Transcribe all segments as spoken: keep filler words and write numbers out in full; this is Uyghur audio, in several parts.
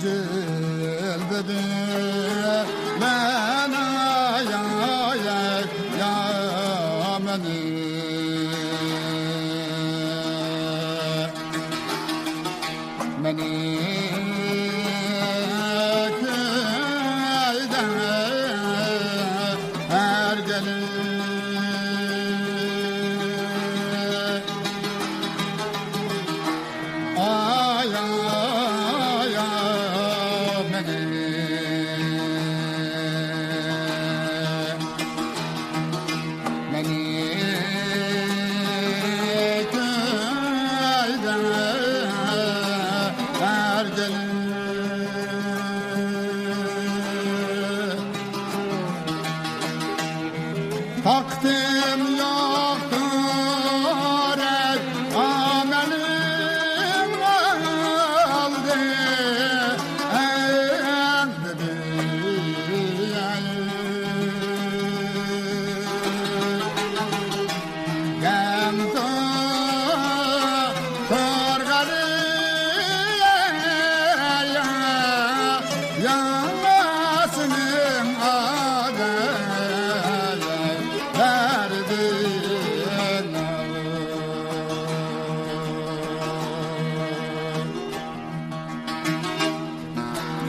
جىلۋىدى مانا يا، يا، يا مېنى. مېنى كۆيدۈرگەن ئەرگىنى. ئاي، ئاي، ئاي، مېنى، مېنى كۆيدۈرگەن ئەرگىنى. تاقىتىم يوقتۇر، ئەي، ئامالىم قالدى، ئەي، ئەمدى، ئەي. غەم تورغىلى ياڭراسنىڭ ئادەم دەردىنى.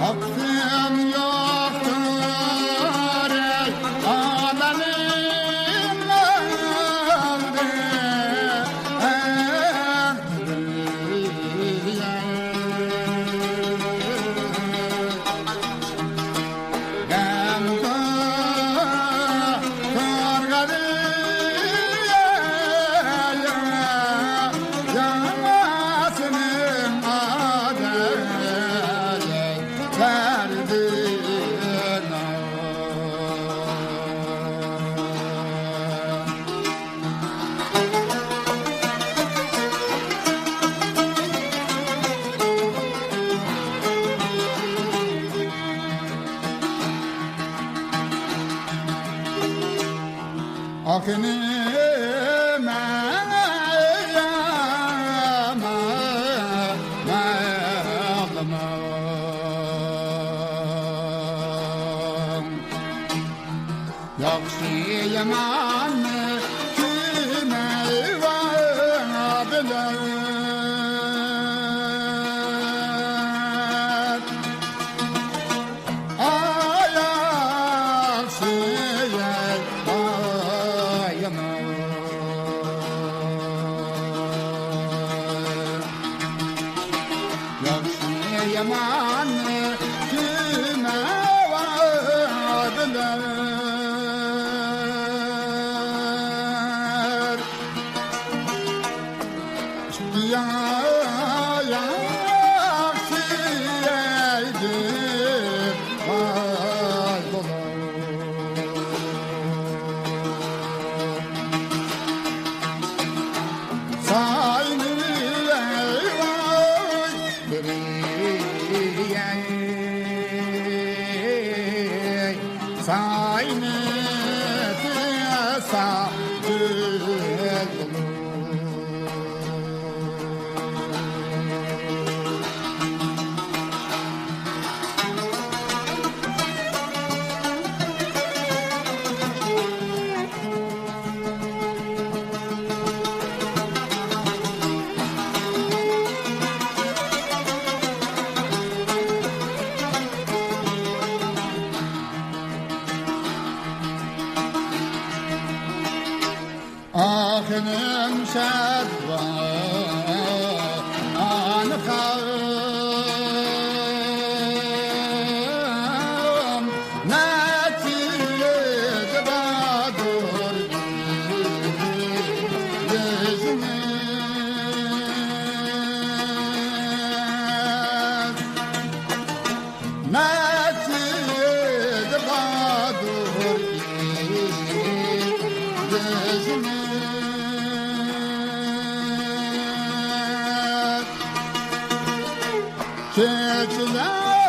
ھەققىم يوقتۇر، ئەي، ئامالىم قالدى، ئەي، غەم تورغىلى ياڭراسنىڭ ئادەم دەردىنى. ئاقىنىم، ئەي يامان مەغلۇم. ياخشى ياماننى كۆرمەي بىلەر. ئاي، ياخشى، ئاي، يامان. ياخشى ياماننى كۆرمەي بىلەر. يا، ياخشى ئەيدى، ۋاي بولۇر. ساينى، ئەي ۋاي، بېرەي، ساينى، سا، ئاخىنىم شادۋان خانىم، نەتىجە بادۇر يېزىمىز. نەتىجە بادۇر بىزنى. كېچىلەر